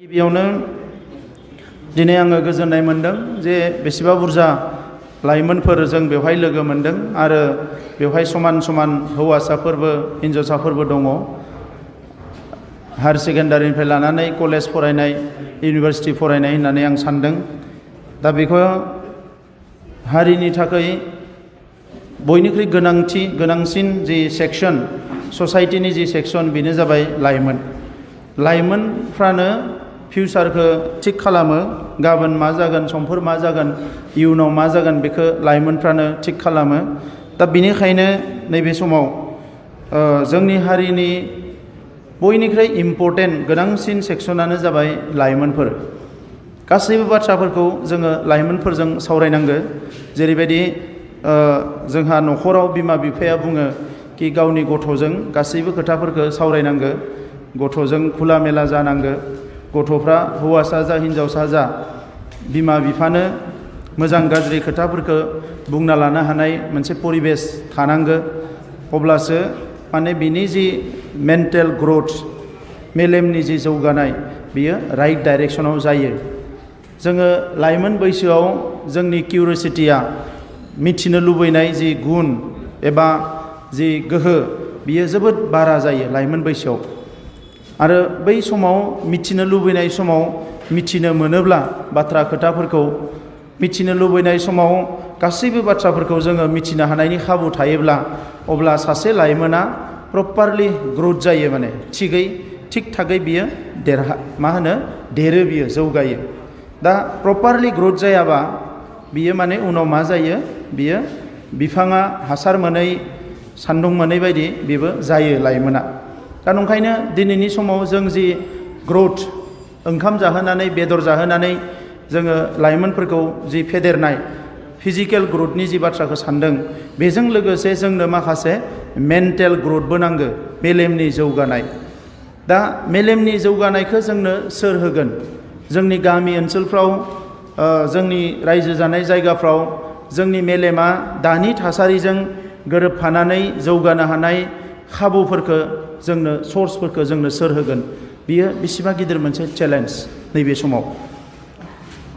गिबियावनो दिनै आङो गोजोननाय मोनदों जे बेसेबा बुरजा लाइमोनफोर जों बेवहाय लोगो मोनदों आरो बेवहाय समान समान हौवासाफोरबो हिन्जावसाफोरबो दङ। हायार सेकेन्डारिनिफ्राय लानानै कलेज फरायनाय इउनिभार्सिटि फरायनाय होननानै आं सानदों। दा बेखौ हारिनि थाखाय बयनिख्रुइ गोनांसिन जि सेक्सन ससाइटिनि जि सेक्सन बेनो जाबाय लाइमोन। लाइमोनफ्रानो फिउचारखौ थिग खालामो। गाबोन मा जागोन, समफोर मा जागोन, इयुनाव मा जागोन बेखौ लाइमोनफ्रानो थिग खालामो। दा बेनिखायनो नैबे समाव जोंनि हारिनि बयनिख्रुइ इम्परटेन्ट गोनांसिन सेक्सनानो जाबाय लाइमोनफोर। गासैबो बाथ्राफोरखौ जोङो लाइमोनफोरजों सावरायनांगो। जेरैबायदि जोंहा न'खराव बिमा बिफाया बुङो कि गावनि गथ'जों गासैबो खोथाफोरखौ सावरायनांगो, गथ'जों खुला मेला जानांगो। गथ'फ्रा हौवासा जा हिन्जावसा जा बिमा बिफानो मोजां गाज्रि खोथाफोरखौ बुंना लानो हानाय मोनसे परिबेस थानांगो। अब्लासो माने बिनि जि मेन्टेल ग्रथ, मेलेमनि जि जौगानाय बियो राइट डाइरेक्सनाव जायो। जोङो लाइमोन बैसोआव जोंनि किउरिसिटिया, मिथिनो लुबैनाय जि गुन एबा जि गोहो बियो जोबोद बारा जायो लाइमोन बैसोआव। आरो बै समाव मिथिनो लुबैनाय समाव मिथिनो मोनोब्ला बाथ्रा खोथाफोरखौ मिथिनो लुबैनाय समाव गासैबो बाथ्राफोरखौ जोङो मिथिनो हानायनि खाबु थायोब्ला अब्ला सासे लाइमोना प्रपारलि ग्रथ जायो, माने थिग थागै बियो देरो, बियो जौगायो। दा प्रपारलि ग्रथ जायाबा बियो माने उनाव मा जायो, बियो बिफाङा हासार मोनै सान्दुं मोनै बायदि बेबो जायो लाइमोना। दा नंखायनो दिनैनि समाव जों जि ग्रथ, ओंखाम जाहोनानै बेदर जाहोनानै जोङो लाइमोनफोरखौ जि फेदेरनाय फिजिकेल ग्रथनि जि बाथ्राखौ सानदों, बेजों लोगोसे जोंनो माखासे मेन्टेल ग्रथबो नांगो, मेलेमनि जौगानाय। दा मेलेमनि जौगानायखौ जोंनो सोर होगोन? जोंनि गामि ओनसोलफ्राव, जोंनि रायजो जानाय जायगाफ्राव जोंनि मेलेमा दानि थासारिजों गोरोबफानानै जौगानो हानाय खाबुफोरखौ जोंनो, सर्सफोरखौ जोंनो सोर होगोन? बियो बेसेबा गिदिर मोनसे चेलेन्ज नैबे समाव।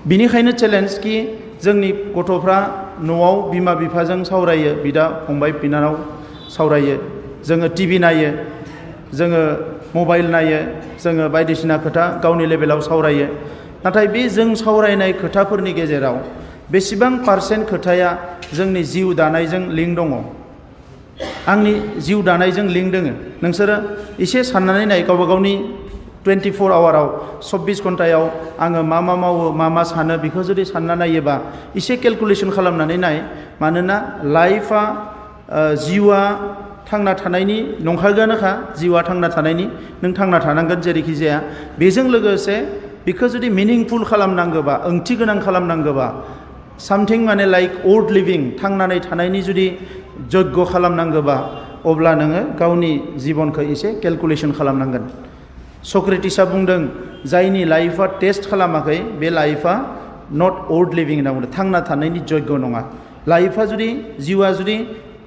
बिनिखायनो चेलेन्ज कि जोंनि गथ'फ्रा न'आव बिमा बिफाजों सावरायो, बिदा फंबाय बिनानाव सावरायो, जोङो टिभि नायो, जोङो मबाइल नायो, जोङो बायदिसिना खोथा गावनि लेभेलाव सावरायो। नाथाय बे जों सावरायनाय खोथाफोरनि गेजेराव बेसेबां पारसेन्ट खोथाया जोंनि जिउ दानायजों लिंक दङ? आंनि जिउ दानायजों लिंक दोङो? नोंसोरो एसे साननानै नाय, गावबा गावनि 24 आवाराव 24 घन्टायाव आङो मा मावो, मा सानो, बेखौ जुदि सानना नायोबा एसे केलकुलेसन खालामनानै नाय। मानोना लाइफआ, जिउआ थांना थानायनि नंखागोनखा, जिउआ थांना थानायनि, नों थांना थानांगोन जेरैखि जाया। बेजों लोगोसे बेखौ जुदि मिनिंफुल खालामनांगोबा, ओंथि गोनां खालामनांगोबा, सामथिं माने लाइक वर्थ लिभिं, थांनानै थानायनि जुदि जग्य खालामनांगोबा, अब्ला नोङो गावनि जिबनखौ एसे केलकुलेसन खालामनांगोन। सक्रेटिसआ बुंदों, जायनि लाइफआ टेस्ट खालामाखै बे लाइफआ नट वर्थ लिभिं होनना बुंदों, थांना थानायनि जग्य नङा। लाइफआ जुदि, जिउआ जुदि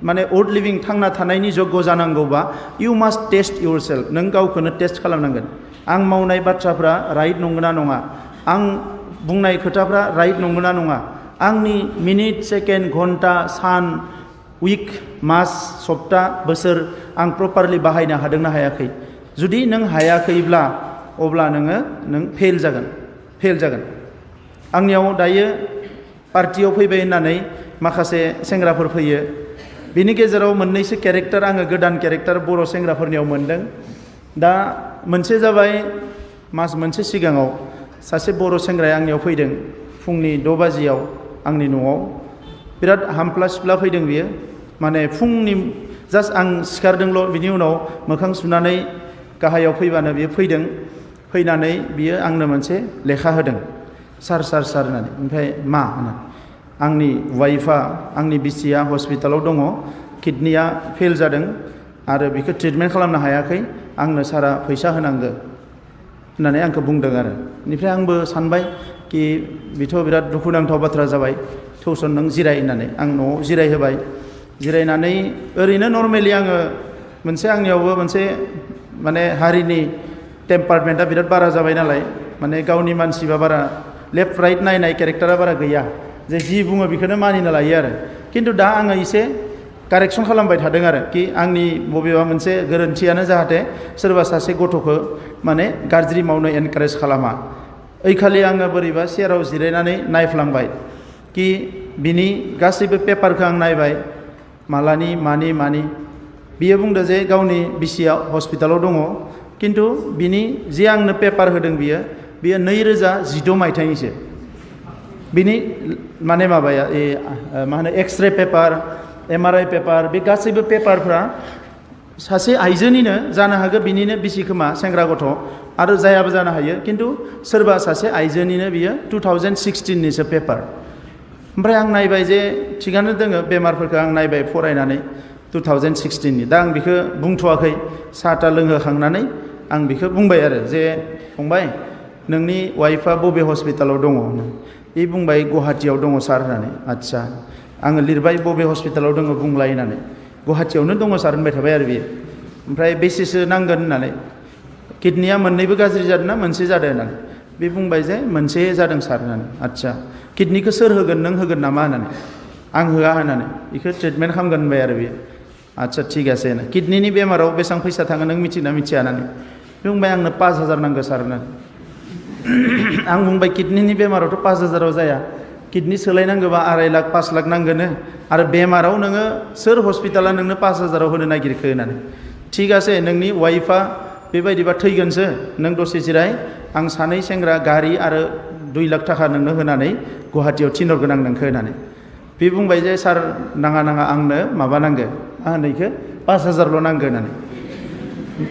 माने वर्थ लिभिं, थांना थानायनि जग्य जानांगौबा इउ मास्ट टेस्ट इउर सेल्फ, नों गावखौनो टेस्ट खालामनांगोन। आं मावनाय बाथ्राफ्रा राइट नंगौना नङा, आं बुंनाय खोथाफ्रा राइट नंगौना नङा, आंनि मिनिट, सेकेन्ड, घन्टा, सान, उइक, मास, सप्ता, बोसोर आं प्रपारलि बाहायनो हादोंना हायाखै? जुदि नों हायाखैब्ला अब्ला नों फेल जागोन। आंनियाव दायो पार्टियाव फैबाय होननानै माखासे सेंग्राफोर फैयो। बिनि गेजेराव मोननैसो केरेक्टार, आङो गोदान केरेक्टार बर' सेंग्राफोरनियाव मोनदों। दा मोनसे जाबाय, मास मोनसे सिगाङाव सासे बर' सेंग्राया आंनियाव फैदों फुंनि 6 बाजियाव आंनि न'आव। बिराद हामफ्ला सिफ्ला फैदों बियो, माने फुंनि जास्ट आं सिखारदोंल', बिनि उनाव मोखां सुनानै गाहायाव फैबानो बियो फैदों। फैनानै बियो आंनो मोनसे लेखा होदों, सार होननानै। ओमफ्राय मा होनो, आंनि वाइफआ, आंनि बिसिया हस्पिटालाव दङ, किडनिया फेल जादों आरो बेखौ ट्रिटमेन्ट खालामनो हायाखै, आंनो सारा फैसा होनांगौ होननानै आंखौ बुंदों आरो। बेनिफ्राय आंबो सानबाय कि बेथ' बिराद दुखुनांथाव बाथ्रा जाबाय, थौसन नों जिराय होननानै आं न'आव जिरायहोबाय। जिरायनानै ओरैनो नर्मेलि आङो मोनसे, आंनियावबो मोनसे माने हारिनि टेम्पारमेन्टआ बिराद बारा जाबाय नालाय माने गावनि मानसिबा बारा लेफ्ट राइट नायनाय केरेक्टारा बारा गैया जे जि बुङो बेखौनो मानिना लायो आरो खिन्थु दा आङो एसे कारेक्सन खालामबाय थादों आरो कि आंनि बबेबा मोनसे गोरोन्थियानो जाहाथे सोरबा सासे गथ'खौ माने गाज्रि मावनो एनकारेज खालामा ओइखालि आङो बोरैबा सेराव जिरायनानै नायफ्लांबाय कि बिनि गासैबो पेपारखौ आं नायबाय मालानि मानि बियो बुंदो जे गावनि बिसिया हस्पिटालाव दङ खिन्थु बिनि जे आंनो पेपार होदों बियो 2016 मायथाइनिसो बिनि माने माबाया मा होनो एक्सरे पेपार MRI पेपार बे गासैबो पेपारफ्रा सासे आइजोनिनो जानो हागौ बिनिनो बिसि खोमा सेंग्रा गथ' आरो जायाबो जानो हायो खिन्थु सोरबा सासे आइजोनिनो बियो 2016 निसो पेपार ओमफ्राय आं नायबाय जे थिगानो दोङो बेमारफोरखौ आं नायबाय फरायनानै 2016 नि दा आं बेखौ बुंथ'वाखै साहा ता लोंहोखांनानै आं बेखौ बुंबाय आरो जे फंबाय नोंनि वाइफआ बबे हस्पिटालाव दङ बे बुंबाय गुवाहाटियाव दङ सार होननानै आच्छा आङो लिरबाय बबे हस्पिटालाव दङ बुंलाय होननानै गुवाहाटियावनो दङ सार होनबाय थाबाय आरो बियो ओमफ्राय बेसेसो नांगोन होननानै किडनिया मोननैबो गाज्रि जादों ना मोनसे जादों होननानै बे बुंबाय जे मोनसे जादों सार होननानै आच्छा किडनिखौ सोर होगोन नों होगोन नामा होननानै आं होआ होननानै बेखौ ट्रिटमेन्ट खालामगोन होनबाय आरो बियो आच्छा थिग आसे होनना किडनिनि बेमाराव बेसेबां फैसा थाङो नों मिथिना मिथिया होननानै बुंबाय आंनो 5000 नांगौ सार होननानै आं बुंबाय किडनिनि बेमारावथ' 5000आव जाया किडनि सोलायनांगौबा 2.5 लाख 5 लाख नांगोन आरो बेमाराव नोङो सोर हस्पिटाला नोंनो 5000आव होनो नागिरखो होननानै थिग आसे नोंनि वाइफआ बेबायदिबा थैगोनसो नों दसे जिराय आं सानै सेंग्रा गारि आरो 2 लाख थाखा नोंनो होनानै गुवाहाटियाव थिनहरगोन आं नोंखौ होननानै बे बुंबाय जे सार नाङा आंनो माबा नांगौ मा होनो बेखौ 5000ल' नांगौ होननानै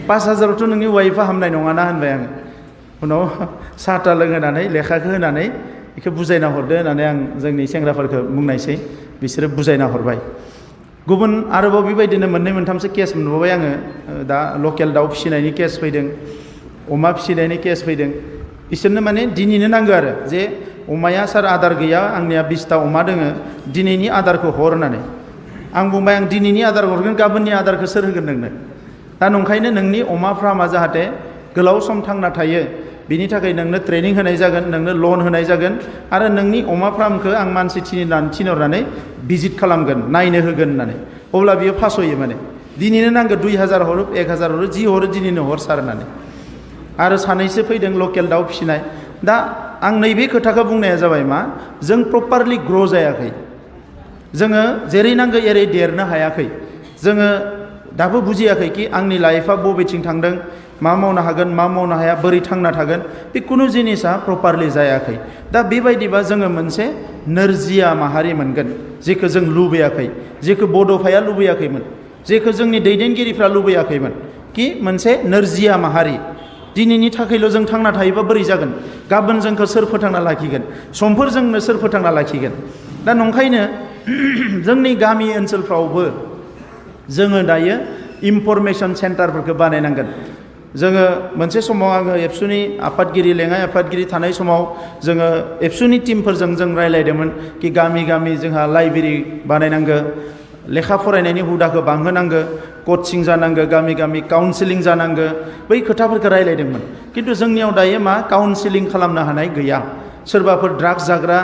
5000आवथ' नोंनि वाइफआ हामनाय नङाना होनबाय आङो उनाव साहा ता लोंहोनानै लेखाखौ होनानै बेखौ बुजायना हरदो होननानै आं जोंनि सेंग्राफोरखौ बुंनायसै बिसोरो बुजायना हरबाय गुबुन आरोबाव बेबायदिनो मोननै मोनथामसो केस मोनबावबाय आङो दा लकेल दाउ फिसिनायनि केस फैदों अमा फिसिनायनि केस फैदों बिसोरनो माने दिनैनो नांगौ आरो जे अमाया सार आदार गैया आंनिया 20ता अमा दोङो दिनैनि आदारखौ हर होननानै आं बुंबाय आं दिनैनि आदार हरगोन गाबोननि आदारखौ सोर होगोन नोंनो दा नंखायनो नोंनि अमा फार्मा जाहाथे गोलाव सम थांना थायो बिनि थाखाय नोंनो ट्रेनिं होनाय जागोन नोंनो लन होनाय जागोन आरो नोंनि अमा फार्मखौ आं मानसि थिनहरनानै भिजिट खालामगोन नायनो होगोन होननानै अब्ला बियो फासयो माने दिनैनो नांगौ 2000 हरो 1000 हरो जि हरो दिनैनो हर सार होननानै आरो सानैसो फैदों लकेल दाउ फिसिनाय दा आं नैबे खोथाखौ बुंनाया जाबाय मा जों प्रपारलि ग्र' जायाखै जोङो जेरै नांगौ एरै देरनो हायाखै जोङो दाबो बुजियाखै कि आंनि लाइफआ बबेथिं थांदों मा मावनो हागोन मा मावनो हाया बोरै थांना थागोन बे कुनु जिनिसा प्रपारलि जायाखै दा बेबायदिबा जोङो मोनसे नोरजिया माहारि मोनगोन जेखौ जों लुबैयाखै जेखौ बड'फाया लुबैयाखैमोन जेखौ जोंनि दैदेनगिरिफ्रा लुबैयाखैमोन कि मोनसे नोरजिया माहारि दिनैनि थाखायल' जों थांना थायोबा बोरै जागोन गाबोन जोंखौ सोर फोथांना लाखिगोन समफोर जोंनो सोर फोथांना लाखिगोन दा नंखायनो जोंनि गामि ओनसोलफ्रावबो जोङो दायो इनफरमेशन सेन्टारफोरखौ बानायनांगोन जोङो मोनसे समाव आङो एबसुनि आफादगिरि लेङाइ आफादगिरि थानाय समाव जोङो एबसुनि टिमफोरजों जों रायज्लायदोंमोन कि गामि गामि जोंहा लाइब्रेरि बानायनांगौ लेखा फरायनायनि हुदाखौ बांहोनांगौ कचिं जानांगौ गामि गामि काउन्सिलिं जानांगौ बै खोथाफोरखौ रायज्लायदोंमोन खिन्थु जोंनियाव दायो मा काउन्सिलिं खालामनो हानाय गैया सोरबाफोर ड्राग्स जाग्रा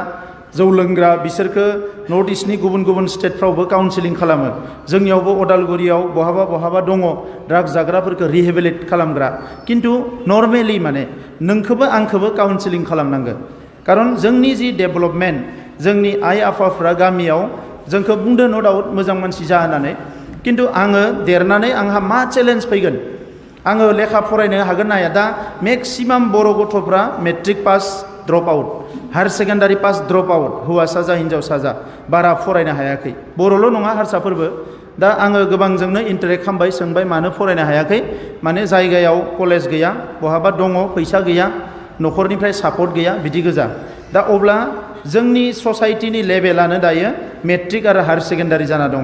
जौ लोंग्रा बिसोरखौ नर्थ इस्टनि गुबुन गुबुन स्टेटफ्रावबो काउन्सिलिं खालामो जोंनियावबो अदालगुरियाव बहाबा दङ ड्राग्स जाग्राफोरखौ रिहेबिलिट खालामग्रा खिन्थु नर्मेलि माने नोंखौबो आंखौबो काउन्सिलिं खालामनांगौ खारन जोंनि जि डेभेलपमेन्ट जोंनि आइ आफाफ्रा गामियाव जोंखौ बुंदों न' डाउट मोजां मानसि जा होननानै खिन्थु आङो देरनानै आंहा मा चेलेन्ज फैगोन आङो लेखा फरायनो हागोन ना हाया दा मेक्सिमाम बर' गथ'फ्रा matric pass drop out higher secondary pass drop out हौवासा जा हिन्जावसा जा बारा फरायनो हायाखै बर'ल' नङा हारसाफोरबो दा आङो गोबांजोंनो इन्टारेक्ट खालामबाय सोंबाय मानो फरायनो हायाखै माने जायगायाव कलेज गैया बहाबा दङ फैसा गैया न'खरनिफ्राय सापर्ट गैया बिदि गोजा दा अब्ला जोंनि ससाइटिनि लेभेलानो दायो मेट्रिक आरो हायार सेकेन्डारि जाना दङ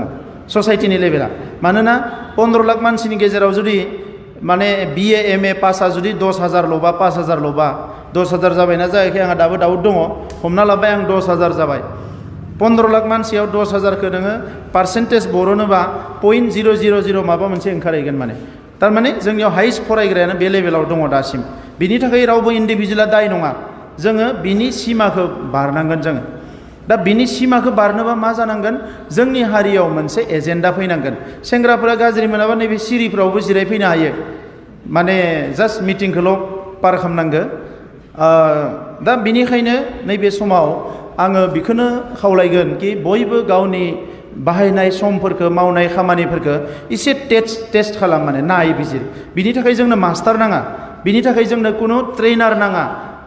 ससाइटिनि लेभेला मानोना 15 लाख मानसिनि गेजेराव जुदि माने BA MA पासआ जुदि 10,000ल'बा 5,000ल'बा 10,000 जाबायना जायाखै आंहा दाबो डाउट दङ हमना लाबाय आं 10,000 जाबाय 15 लाख मानसियाव 10,000खौ नोङो पार्सेन्टेज बर'नोबा 0.000 माबा मोनसे ओंखारहैगोन माने थारमाने जोंनियाव हाइस्ट फरायग्रायानो बे लेभेलाव दङ दासिम बिनि थाखाय रावबो इन्डिभिजुवेला दाय नङा जोङो बिनि सिमाखौ बारनांगोन जोङो दा बिनि सिमाखौ बारनोबा मा जानांगोन जोंनि हारियाव मोनसे एजेन्डा फैनांगोन सेंग्राफोरा गाज्रि मोनाबा नैबे सिरिफ्रावबो जिरायफैनो हायो माने जास्ट मिटिंखौल' पार खालामनांगो दा बिनिखायनो नैबे समाव आङो बेखौनो खावलायगोन कि बयबो गावनि बाहायनाय समफोरखौ मावनाय खामानिफोरखौ एसे टेस्ट खालाम माने नायबिजिर बिनि थाखाय जोंनो मास्टार नाङा बिनि थाखाय जोंनो कुनु ट्रेनार नाङा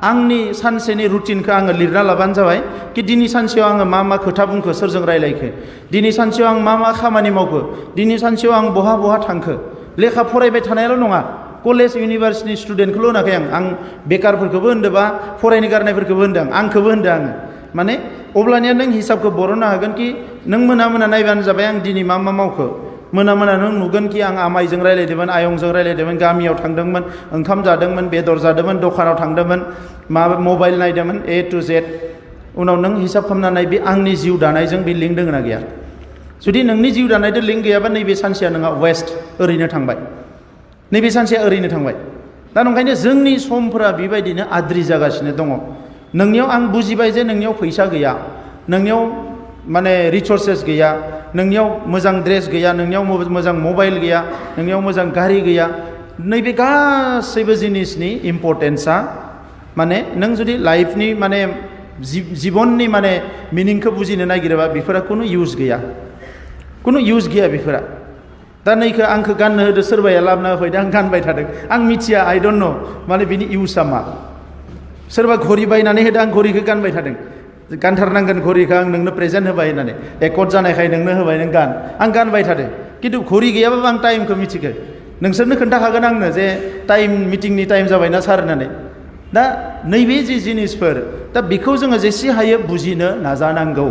आंनि सानसेनि रुटिनखौ आङो लिरना लाबानो जाबाय कि दिनै सानसेयाव आङो मा मा खोथा बुंखो सोरजों रायलायखो दिनै सानसेयाव आं मा मा खामानि मावखो दिनै सानसेयाव आं बहा बहा थांखो लेखा फरायबाय थानायल' नङा कलेज इउनिभार्सिटिनि स्टुडेन्टखौल' होनाखै आं बेकारफोरखौबो होनदोंबा फरायनो गारनायफोरखौबो होनदों आंखौबो होनदों आङो माने अब्लानिया नों हिसाबखौ बरननो हागोन कि नों मोना नायबानो जाबाय आं दिनै मा मा मावखो मोना नों नुगोन कि आं आमाइजों रायलायदोंमोन आयंजों रायलायदोंमोन गामियाव थांदोंमोन ओंखाम जादोंमोन बेदर जादोंमोन दखानाव थांदोंमोन माबा मबाइल नायदोंमोन A to Z उनाव नों हिसाब खालामनानै बे आंनि जिउ दानायजों बे लिंक दङ ना गैया जुदि नोंनि जिउ दानायजों लिंक गैयाबा नैबे सानसेया नोंहा वेस्ट ओरैनो थांबाय नैबे सानसेया ओरैनो थांबाय दा ओंखायनो जोंनि समफोरा बेबायदिनो आद्रि जागासिनो दङ नोंनियाव आं बुजिबाय जे नोंनियाव फैसा गैया नोंनियाव माने रिसोर्सेस गैया नोंनियाव मोजां ड्रेस गैया नोंनियाव मोजां मबाइल गैया नोंनियाव मोजां गारि गैया नैबे गासैबो जिनिसनि इम्पर्टेन्सा माने नों जुदि लाइफनि माने जिबननि माने मिनिंखौ बुजिनो नागिरोबा बेफोरा कुनु इउज गैया बेफोरा दा नैखौ आंखौ गाननो होदो सोरबाया लाबोना होफैदो आं गानबाय थादों आं मिथिया आइ डन्ट नो माने बिनि इउजआ मा सोरबा घरि बायनानै होदो आं घरिखौ गानबाय थादों गानथारनांगोन घरिखौ आं नोंनो प्रेजेन्ट होबाय होननानै एकर्ड जानायखाय नोंनो होबाय नों गान आं गानबाय थादों खिन्थु घरि गैयाबाबो आं टाइमखौ मिथिगो नोंसोरनो खोन्थाखागोन आंनो जे मिटिंनि टाइम जाबायना सार होननानै दा नैबे जि जिनिसफोर दा बेखौ जोङो जेसे हायो बुजिनो नाजानांगौ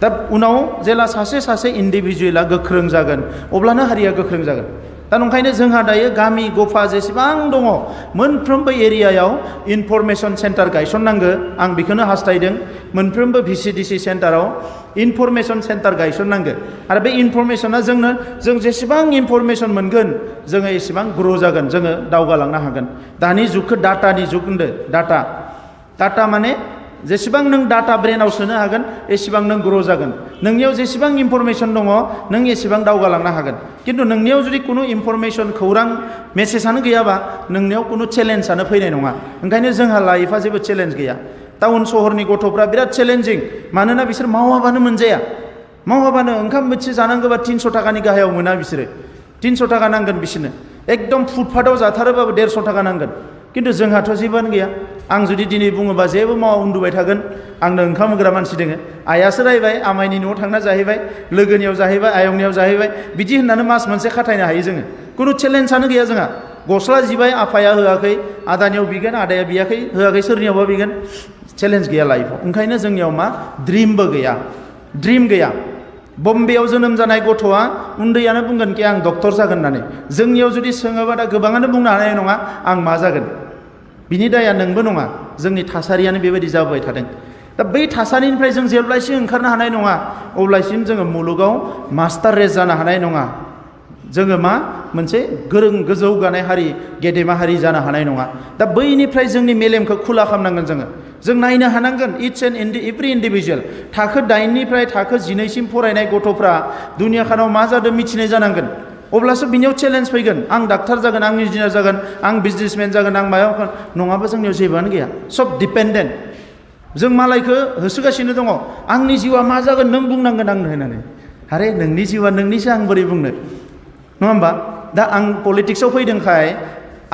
दा उनाव जेला सासे इन्डिभिजुवेला गोख्रों जागोन अब्लानो हारिया गोख्रों जागोन दा ओंखायनो जोंहा दायो गामि गफा जेसेबां दङ मोनफ्रोमबो एरियायाव इनफरमेसन सेन्टार गायसननांगो आं बेखौनो हास्थायदों मोनफ्रोमबो VCDC सेन्टाराव इनफरमेसन सेन्टार गायसननांगो आरो बे इनफरमेसना जों जेसेबां इनफरमेसन मोनगोन जोङो एसेबां ग्र' जागोन जोङो दावगालांनो हागोन दानि जुगखौ डाटानि जुग होनदो डाटा माने जेसेबां नों डाटा ब्रेनाव सोनो हागोन एसेबां नों ग्र' जागोन नोंनियाव जेसेबां इनफरमेसन दङ नों एसेबां दावगालांनो हागोन खिन्थु नोंनियाव जुदि कुनु इनफरमेसन खौरां मेसेजआनो गैयाबा नोंनियाव कुनु चेलेन्जआनो फैनाय नङा ओंखायनो जोंहा लाइफआ जेबो चेलेन्ज गैया टाउन सहरनि गथ'फ्रा बिराद चेलेन्जिं मानोना बिसोर मावाबानो मोनजाया मावाबानो ओंखाम बोथिसे जानांगौबा 300 थाखानि गाहायाव मोना बिसोरो 300 थाखा नांगोन बिसोरनो एकदम फुटपाथाव जाथारोबाबो 150 थाखा नांगोन खिन्थु जोंहाथ' जेबोआनो गैया आं जुदि दिनै बुङोबा जेबो मावा उन्दुबाय थागोन आंनो ओंखाम होग्रा मानसि दोङो आइयासो रायबाय आमाइनि न'आव थांना जाहैबाय लोगोनियाव जाहैबाय आयंनियाव जाहैबाय बिदि होननानै मास मोनसे खाथायनो हायो जोङो कुनु चेलेन्जआनो गैया जोंहा गस्ला जिबाय आफाया होआखै आदानियाव बिगोन आदाया बियाखै होआखै सोरनियावबा बिगोन चेलेन्ज गैया लाइफआव ओंखायनो जोंनियाव मा ड्रिम गैया बम्बेयाव जोनोम जानाय गथ'आ उन्दैयानो बुंगोन कि आं डक्टर जागोन होननानै जोंनियाव जुदि सोङोबा दा गोबाङानो बुंनो हानाय नङा आं मा जागोन बिनि दाया नोंबो नङा जोंनि थासारियानो बेबायदि जाबाय थादों दा बै थासारिनिफ्राय जों जेब्लासिम ओंखारनो हानाय नङा अब्लासिम जोङो मुलुगाव मास्टार रेस जानो हानाय नङा जोङो मा मोनसे गोरों गोजौगानाय हारि गेदेमा हारि जानो हानाय नङा दा बैनिफ्राय जोंनि मेलेमखौ खुला खालामनांगोन जों नायनो हानांगोन इच एन्ड एभ्रि इन्डिभिजुवेल थाखो 8निफ्राय थाखो 12सिम फरायनाय गथ'फ्रा दुनियाखानाव मा जादों मिथिनाय जानांगोन अब्लासो बिनियाव चेलेन्ज फैगोन आं डाक्टार जागोन आं इन्जिनियार जागोन आं बिजनेसमेन जागोन आं मायाव नङाबा जोंनियाव जेबोआनो गैया सब डिपेन्डेन्ट जों मालायखौ होसोगासिनो दङ आंनि जिउआ मा जागोन नों बुंनांगोन आंनो होननानै आरे नोंनि जिउआ नोंनिसो आं बोरै बुंनो नङा होमबा दा आं पलिटिक्सआव फैदोंखाय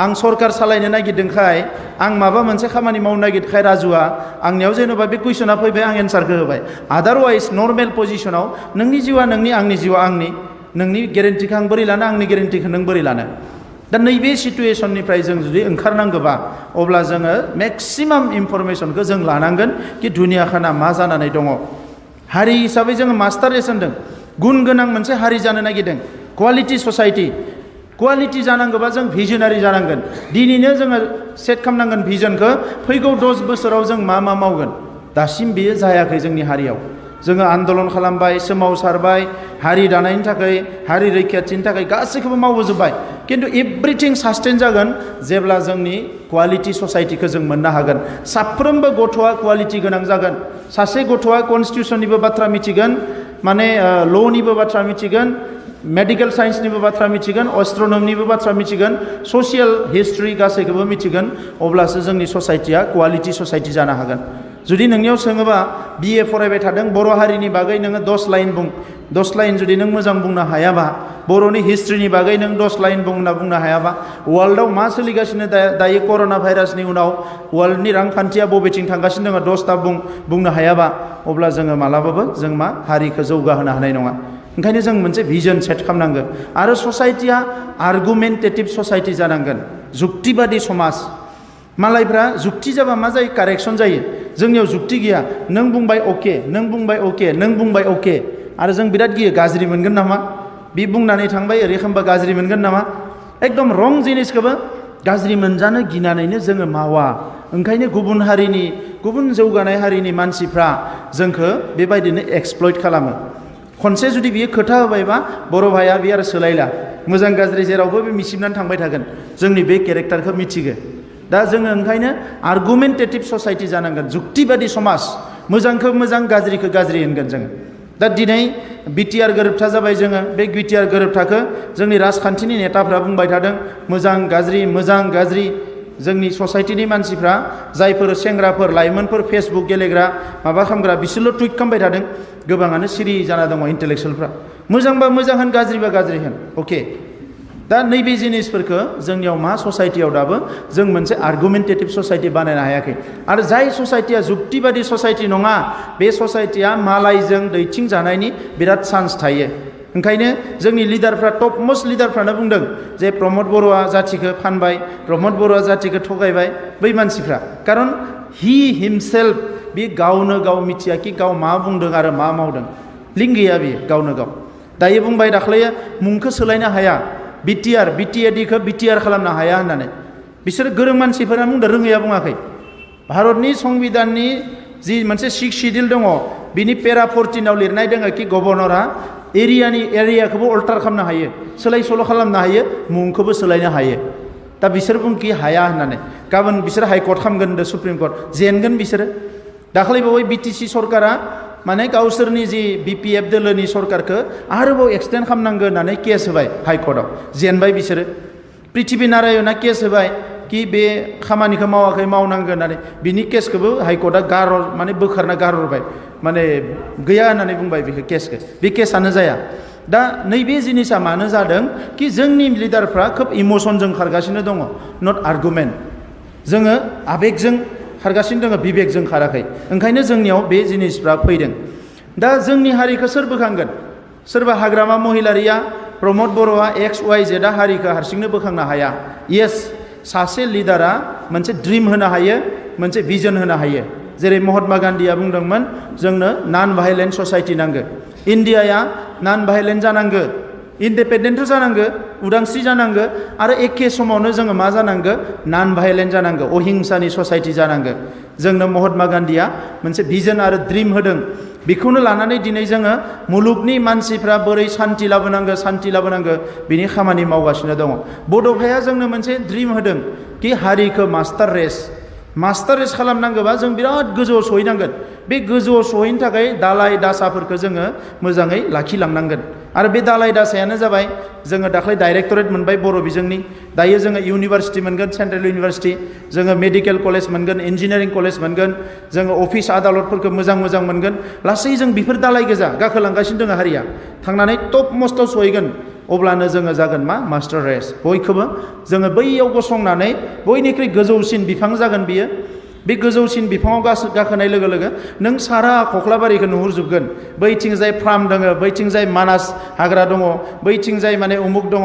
आं सरकार सालायनो नागिरदोंखाय आं माबा मोनसे खामानि मावनो नागिरखाय राजुआ आंनियाव जेनेबा बे कुइसना फैबाय आं एन्सारखौ होबाय आदारवाइज नर्मेल पजिसनाव नोंनि जिउआ नोंनि आंनि जिउआ आंनि नोंनि गेरेन्टिखौ आं बोरै लानो आंनि गेरेन्टिखौ नों बोरै लानो दा नैबे सिटुएसननिफ्राय जों जुदि ओंखारनांगौबा अब्ला जोङो मेक्सिमाम इनफरमेसनखौ जों लानांगोन कि दुनियाखाना मा जानानै दङ हारि हिसाबै जोङो मास्टार रेस होनदों गुन गोनां मोनसे हारि जानो नागिरदों क्वालिटि ससाइटि क्वालिटि जानांगौबा जों भिजनारि जानांगोन दिनैनो जोङो सेट खालामनांगोन भिजनखौ फैगौ 10 बोसोराव जों मा मावगोन दासिम बेयो जायाखै जोंनि हारियाव जोङो आन्दलन खालामबाय सोमावसारबाय हारि दानायनि थाखाय हारि रैखाथिनि थाखाय गासैखौबो मावबोजोब्बाय खिन्थु एभ्रिथिं सास्टेन जागोन जेब्ला जोंनि क्वालिटि ससाइटिखौ जों मोननो हागोन साफ्रोमबो गथ'आ क्वालिटि गोनां जागोन सासे गथ'आ कनस्टिटिउसननिबो बाथ्रा मिथिगोन माने ल'निबो बाथ्रा मिथिगोन मेडिकेल साइन्सनिबो बाथ्रा मिथिगोन एस्ट्र'न'मीनिबो बाथ्रा मिथिगोन ससियेल हिस्ट्रि गासैखौबो मिथिगोन अब्लासो जोंनि ससाइटिया क्वालिटि ससाइटि जानो हागोन जुदि नोंनियाव सोङोबा बिए फरायबाय थादों बर' हारिनि बागै नोङो 10 लाइन बुं 10 लाइन जुदि नों मोजां बुंनो हायाबा बर'नि हिस्ट्रिनि बागै नों 10 लाइन बुंनो हायाबा वर्ल्डआव मा सोलिगासिनो दायो कर'ना भाइरासनि उनाव वर्ल्डनि रांखान्थिया बबेथिं थांगासिनो दङ 10ता बुंनो हायाबा अब्ला जोङो मालाबाबो जों मा हारिखौ जौगाहोनो हानाय नङा ओंखायनो जों मोनसे भिजन सेट खालामनांगोन आरो ससाइटिया आर्गुमेन्टेटिभ ससाइटि जानांगोन जुक्तिबादि समाज मालायफ्रा जुक्ति जाबा मा जायो कारेक्सन जायो जोंनियाव जुक्ति गैया नों बुंबाय अके नों बुंबाय अके नों बुंबाय अके आरो जों बिराद गियो गाज्रि मोनगोन नामा बि बुंनानै थांबाय ओरै खालामबा गाज्रि मोनगोन नामा एकदम रं जिनिसखौबो गाज्रि मोनजानो गिनानैनो जोङो मावा ओंखायनो गुबुन हारिनि गुबुन जौगानाय हारिनि मानसिफ्रा जोंखौ बेबायदिनो एक्सप्लइट खालामो खनसे जुदि बियो खोथा होबायबा बर' भाइया बे आरो सोलायला मोजां गाज्रि जेरावबो बे मिसिबनानै थांबाय थागोन जोंनि बे केरेक्टारखौ मिथिगो दा जोङो ओंखायनो आर्गुमेन्टेटिभ ससाइटि जानांगोन जुक्तिबादि समाज मोजांखौ मोजां गाज्रिखौ गाज्रि होनगोन जोङो दा दिनै बिटिआर गोरोबथा जाबाय जोङो बे बिटिआर गोरोबथाखौ जोंनि राजखान्थिनि नेताफ्रा बुंबाय थादों मोजां गाज्रि जोंनि ससाइटिनि मानसिफ्रा जायफोर सेंग्राफोर लाइमोनफोर फेसबुक गेलेग्रा माबा खालामग्रा बिसोरल' टुइट खालामबाय थादों गोबाङानो सिरि जाना दङ इन्टेलेक्सुयेलफ्रा मोजांबा मोजां होन गाज्रिबा गाज्रि होन अके दा नैबे जिनिसफोरखौ जोंनियाव मा ससाइटियाव दाबो जों मोनसे आर्गुमेन्टेटिभ ससाइटि बानायनो हायाखै आरो जाय ससाइटिया जुक्तिबादि ससाइटि नङा बे ससाइटिया मालायजों दैथिं जानायनि बिराद चान्स थायो ओंखायनो जोंनि लिडारफ्रा टप मोस्ट लिडारफ्रानो बुंदों जे प्रमद बर'आ जाथिखौ फानबाय प्रमद बर'आ जाथिखौ थगायबाय बै मानसिफ्रा खारन हि हिमसेल्फ बे गावनो गाव मिथिया कि गाव मा बुंदों आरो मा मावदों लिंक गैया बेयो गावनो गाव दायो बुंबाय दाख्लैयो मुंखौ सोलायनो हाया बिटिआरडिखौ बिटिआर खालामनो हाया होननानै बिसोर गोरों मानसिफोरा बुंदों रोङैया बुङाखै भारतनि संबिधाननि जि मोनसे 6 शिडिउल दङ बिनि पेरा 14आव लिरनाय दङ कि गभर्नरा एरियाखौबो अल्टार खालामनो हायो सोलाय सोल' खालामनो हायो मुंखौबो सोलायनो हायो दा बिसोर बुंखि हाया होननानै गाबोन बिसोर हाइकर्ट खालामगोन होनदों सुप्रिम कर्ट जेनगोन बिसोरो दाख्लैबावै बिटिसि सरकारा माने गावसोरनि जि बिपिएफ दोलोनि सरकारखौ आरोबाव एक्सटेन्ड खालामनांगौ होननानै केस होबाय हाइकर्टआव जेनबाय बिसोरो पृथ्वी नारायणआ केस होबाय कि बे खामानिखौ मावाखै मावनांगौ होननानै बिनि केसखौबो हाइकर्टआ माने बोखारना गारहरबाय माने गैया होननानै बुंबाय बेखौ केसखौ बे केसानो जाया दा नैबे जिनिसा मानो जादों कि जोंनि लिडारफ्रा खोब इमसनजों खारगासिनो दङ नट आर्गुमेन्ट जोङो आबेगजों खारगासिनो दङ बिबेकजों खाराखै ओंखायनो जोंनियाव बे जिनिसफ्रा फैदों दा जोंनि हारिखौ सोर बोखांगोन सोरबा हाग्रामा महिलारिया प्रमद बर'आ XYZ हारिखौ हारसिंनो बोखांनो हाया येस सासे लिडारा मोनसे ड्रिम होनो हायो मोनसे भिजन होनो हायो जेरै महात्मा गान्धीया बुंदोंमोन जोंनो नन भाइलेन्ट ससाइटि नांगौ इन्डियाया नन भाइलेन्ट जानांगौ इन्डिपेन्डेन्ट जानांगौ उदांस्रि जानांगौ आरो एखे समावनो जोङो मा जानांगौ नन भाइलेन्ट जानांगौ अहिंसानि ससाइटि जानांगौ जोंनो महात्मा गान्धीया मोनसे भिजन आरो ड्रिम होदों बेखौनो लानानै दिनै जोङो मुलुगनि मानसिफ्रा बोरै सान्ति लाबोनांगौ बिनि खामानि मावगासिनो दङ बड'फाया जोंनो मोनसे ड्रिम होदों कि हारिखौ मास्टार रेस खालामनांगौबा जों बिराद गोजौआव सहैनांगोन बे गोजौआव सहैनो थाखाय दालाय दासाफोरखौ जोङो मोजाङै लाखिलांनांगोन आरो बे दालाय दासायानो जाबाय जोङो दाख्लै डाइरेक्टरेट मोनबाय बर' बिजोंनि दायो जोङो इउनिभार्सिटि मोनगोन सेन्ट्रेल इउनिभार्सिटि जोङो मेडिकेल कलेज मोनगोन इन्जिनियारिं कलेज मोनगोन जोङो अफिस आदालतफोरखौ मोजां मोनगोन लासै जों बेफोर दालाय गोजा गाखोलांगासिनो दङ हारिया थांनानै टप मस्टआव सहैगोन अब्लानो जोङो जागोन मा मास्टार रेस बयखौबो जोङो बैयाव गसंनानै बयनिख्रुइ गोजौसिन बिफां जागोन बियो बे गोजौसिन बिफाङाव गाखोनाय लोगो लोगो नों सारा कख्लाबारिखौ नुहुरजोबगोन बैथिंजाय फार्म दङ बैथिंजाय मानास हाग्रा दङ बैथिंजाय माने उमुक दङ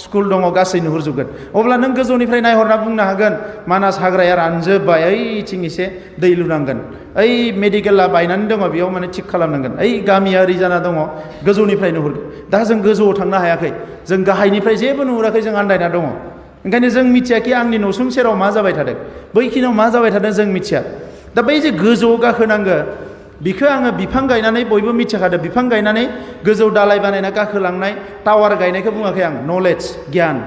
स्कुल दङ गासै नुहुरजोबगोन अब्ला नों गोजौनिफ्राय नायहरना बुंनो हागोन मानास हाग्राया रानजोब्बाय ओइथिं एसे दै लुनांगोन ओइ मेडिकेला बायनानै दङ बेयाव माने थिग खालामनांगोन ओइ गामिया ओरै जाना दङ गोजौनिफ्राय नुहुरगोन दा जों गोजौआव थांनो हायाखै जों गाहायनिफ्राय जेबो नुहुराखै जों आन्दायना दङ ओंखायनो जों मिथिया कि आंनि नसुं सेराव मा जाबाय थादों बैखिनियाव मा जाबाय थादों जों मिथिया दा बै जे गोजौआव गाखोनांगौ बिखौ आङो बिफां गायनानै बयबो मिथिखादों बिफां गायनानै गोजौ दालाय बानायना गाखोलांनाय टावार गायनायखौ बुङाखै आं नलेज गियान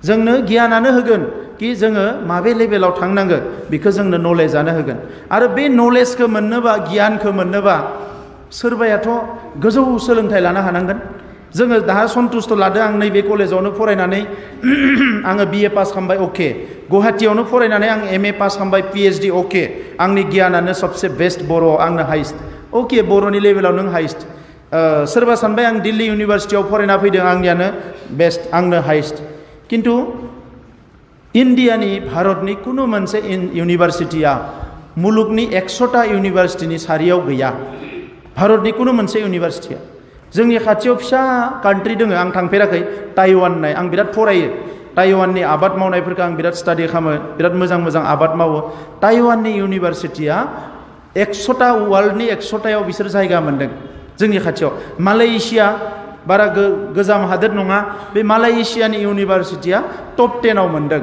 जोंनो गियानानो होगोन कि जोङो माबे लेभेलाव थांनांगो बेखौ जोंनो नलेजआनो होगोन आरो बे नलेजखौ मोननोबा गियानखौ मोननोबा सोरबायाथ' गोजौ सोलोंथाइ लानो हानांगोन जोङो दा सन्तुष्ट लादों आं नैबे कलेजावनो फरायनानै आङो BA पास खालामबाय अके गुवाहाटीयावनो फरायनानै आं MA पास खालामबाय PhD अके आंनि गियानानो सबसे बेस्ट बर' आंनो हाइस्ट अके बर'नि लेभेलाव नों हाइस्ट सोरबा सानबाय आं दिल्ली इउनिभारसिटियाव फरायना फैदों आंनियानो बेस्ट आंनो हाइस्ट किन्तु इन्डियानि भारतनि कुनु मोनसे इउनिभारसिटिया मुलुगनि 100टा इउनिभारसिटिनि सारियाव गैया भारतनि कुनु मोनसे इउनिभारसिटिया जोंनि खाथियाव फिसा कान्ट्रि दङ आं थांफेराखै ताइवान होननाय आं बिराद फरायो ताइवाननि आबाद मावनायफोरखौ आं बिराद स्टाडि खालामो बिराद मोजां मोजां आबाद मावो ताइवाननि इउनिभारसिटिया 100टा वर्ल्डनि 100टायाव बिसोर जायगा मोन्दों जोंनि खाथियाव मालयेशिया बारा गोजाम हादोर नङा बे मालयेशियानि इउनिभारसिटिया टप 10आव मोन्दों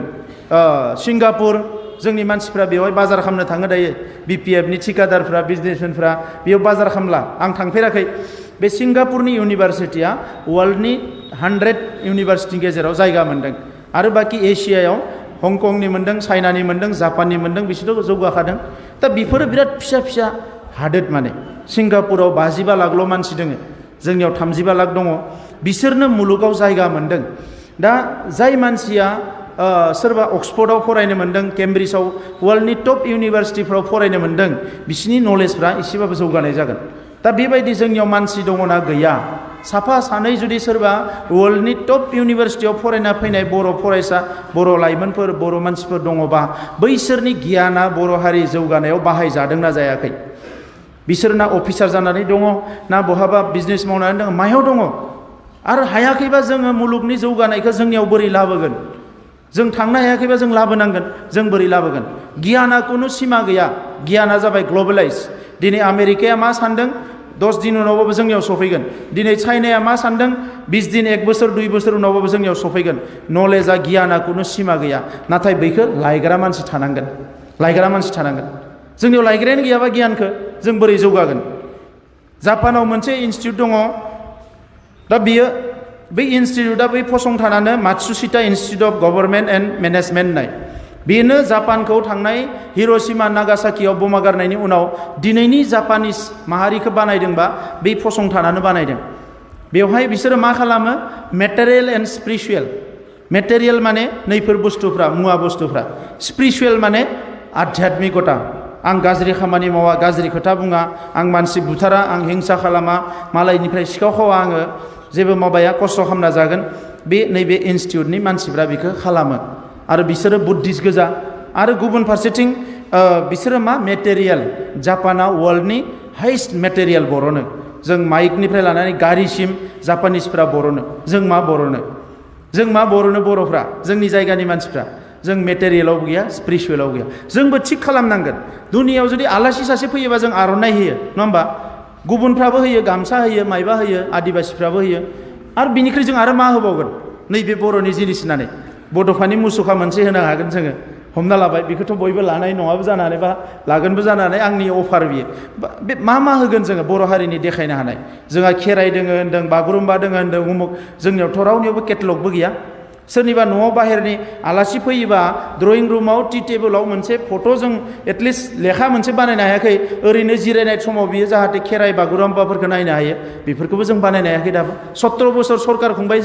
सिंगापुर जोंनि मानसिफ्रा बेवहाय बाजार खालामनो थाङो दायो BPFनि ठिकादारफ्रा बिजनेसमेनफ्रा बेयाव बाजार खालामला आं थांफेराखै बे सिंगापुरनि इउनिभारसिटिया वर्ल्डनि 100 इउनिभारसिटिनि गेजेराव जायगा मोन्दों आरो बाखि एसियायाव हंकंनि मोन्दों चाइनानि मोन्दों जापाननि मोन्दों बिसोरथ' जौगाखादों दा बेफोरो बिराद फिसा फिसा हादोर माने सिंगापुराव 55 लाखल' मानसि दङ जोंनियाव 35 लाख दङ बिसोरनो मुलुगाव जायगा मोन्दों दा जाय मानसिया सोरबा अक्सफर्डआव फरायनो मोन्दों केम्ब्रिजआव वर्ल्डनि टप इउनिभारसिटिफ्राव फरायनो मोन्दों बिसिनि नलेजफ्रा एसेबाबो जौगानाय जागोन दा बेबायदि जोंनियाव मानसि दङना गैया साफा सानै जुदि सोरबा वर्ल्डनि टप इउनिभारसिटियाव फरायना फैनाय बर' फरायसा बर' लाइमोनफोर बर' मानसिफोर दङबा बैसोरनि गियाना बर' हारि जौगानायाव बाहायजादोंना जायाखै बिसोरना अफिसार जानानै दङ ना बहाबा बिजनेस मावनानै दङ मायाव दङ आरो हायाखैबा जोङो मुलुगनि जौगानायखौ जोंनियाव बोरै लाबोगोन जों थांनो हायाखैबा जों लाबोनांगोन जों बोरै लाबोगोन गियाना खुनु सिमा गैया गियाना जाबाय ग्लबेलाइज दिनै आमेरिकाया मा सान्दों 10 दिन उनावबाबो जोंनियाव सफैगोन दिनै चाइनाया मा सान्दों 20 दिन 1 बोसोर 2 बोसोर उनावबाबो जोंनियाव सफैगोन नलेजआ गियाना खुनु सिमा गैया नाथाय बैखौ लायग्रा मानसि थानांगोन जोंनियाव लायग्रायानो गैयाबा गियानखौ जों बोरै जौगागोन जापानाव मोनसे इनस्टिट्यूट दङ दा बियो बै इनस्टिट्यूटआ बै फसंथानानो Matsushita institute of government and management होननाय बेनो जापानखौ थांनाय हिर'शिमा नागासाकियाव बमा गारनायनि उनाव दिनैनि जापानिस माहारिखौ बानायदोंबा बे फसंथानानो बानायदों बेवहाय बिसोरो मा खालामो मेटेरियेल एन्ड स्पिरिचुवेल मेटेरियेल माने नैफोर बुस्थुफ्रा मुवा बुस्थुफ्रा स्पिरिचुवेल माने आध्यात्मिकता आं गाज्रि खामानि मावा गाज्रि खोथा बुङा आं मानसि बुथारा आं हिंसा खालामा मालायनिफ्राय सिखाव खावा आङो जेबो माबाया खस्थ' खालामना जागोन बे नैबे इनस्टिट्यूटनि मानसिफ्रा बेखौ खालामो आरो बिसोरो बुद्धिस्ट गोजा आरो गुबुन फारसेथिं बिसोरो मा मेटेरियेल जापाना वर्ल्डनि हाइस्ट मेटेरियेल बर'नो जों माइकनिफ्राय लानानै गारिसिम जापानिसफ्रा बर'नो जों मा बर'नो बर'फ्रा जोंनि जायगानि मानसिफ्रा जों मेटेरियेलाव गैया स्पिरिचुवेलाव गैया जोंबो थिग खालामनांगोन दुनियाव जुदि आलासि सासे फैयोबा जों आर'नाइ होयो नङा होमबा गुबुनफ्राबो होयो गामसा होयो माइबा होयो आदिबासिफ्राबो होयो आरो बिनिख्रुइ जों आरो मा होबावगोन नैबे बर'नि जिनिस होननानै बड'फानि मुसुखा मोनसे होनो हागोन जोङो हमना लाबाय बेखौथ' बयबो लानाय नङाबो जानानै बा लागोनबो जानानै आंनि अफार बियो बे मा होगोन जोङो बर' हारिनि देखायनो हानाय जोंहा खेराइ दोङो होन्दों बागुरुम्बा दोङो होन्दों उमुक जोंनियावथ' रावनियावबो केटलगबो गैया सोरनिबा न'आव बाहेरनि आलासि फैयोबा ड्रयिं रुमाव टि टेबोलाव मोनसे फट' जों एटलिस्ट लेखा मोनसे बानायनो हायाखै ओरैनो जिरायनाय समाव बियो जाहाथे खेराइ बागुरुम्बाफोरखौ नायनो हायो बेफोरखौबो जों बानायनो हायाखै दाबो 17 बोसोर सरकार खुंबाय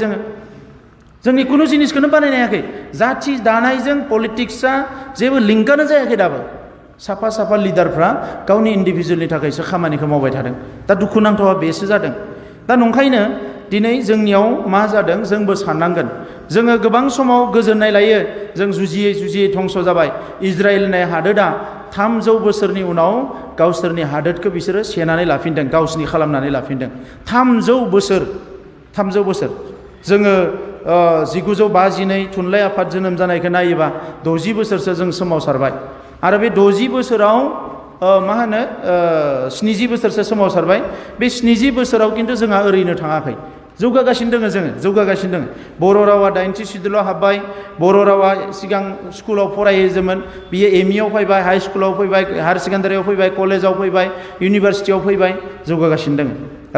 जोंनि कुनु जिनिसखौनो बानायनो हायाखै जाथि दानायजों पलिटिक्सआ जेबो लिंकआनो जायाखै दाबो साफा लिडारफ्रा गावनि इन्डिभिजुवेलनि थाखायसो खामानिखौ मावबाय थादों दा दुखुनांथावा बेसो जादों दा नंखायनो दिनै जोंनियाव मा जादों जोंबो साननांगोन जोङो गोबां समाव गोजोननाय लायो जों जुजियै धंस जाबाय इजराइल होननाय हादोरा 300 बोसोरनि उनाव गावसोरनि हादोरखौ बिसोरो सेनानै लाफिनदों गावसोरनि खालामनानै लाफिनदों 300 बोसोर जोङो 1952 थुनलाइ आफाद जोनोम जानायखौ नायोबा 60 बोसोरसो जों सोमावसारबाय आरो बे 60 बोसोराव 70 बोसोरसो सोमावसारबाय बे 70 बोसोराव खिन्थु जोंहा ओरैनो थाङाखै जौगागासिनो दङ जोङो जौगागासिनो दङ बर' रावा 80 सिडुलाव हाबबाय बर' रावा सिगां स्कुलाव फरायोमोन बियो एमइआव फैबाय हाई स्कुलाव फैबाय हायार सेकेन्डारियाव फैबाय कलेजाव फैबाय इउनिभार्सिटियाव फैबाय जौगागासिनो दङ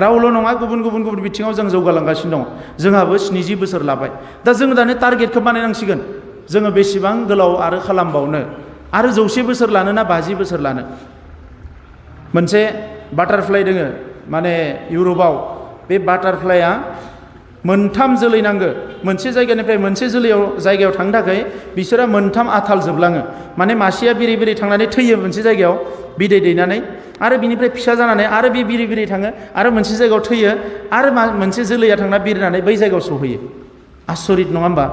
रावल' नङा गुबुन बिथिङाव जों जौगालांगासिनो दङ जोंहाबो 70 बोसोर लाबाय दा जों दानो टारगेटखौ बानायनांसिगोन जोङो बेसेबां गोलाव आरो खालामबावनो आरो 100 बोसोर लानो ना 50 बोसोर लानो मोनसे बाटारफ्लाइ दोङो माने इउरपआव बे बाटारफ्लाइआ मोनथाम जोलै नांगो मोनसे जायगानिफ्राय मोनसे जायगायाव थांनो थाखाय बिसोरा मोनथाम आथाल जोबलाङो माने मासेया बिरै थांनानै थैयो मोनसे जायगायाव बिदै दैनानै आरो बिनिफ्राय फिसा जानानै आरो बे बिरै थाङो आरो मोनसे जायगायाव थैयो आरो मोनसे जोलैया थांना बिरनानै बै जायगायाव सहैयो आसरित नङा होमबा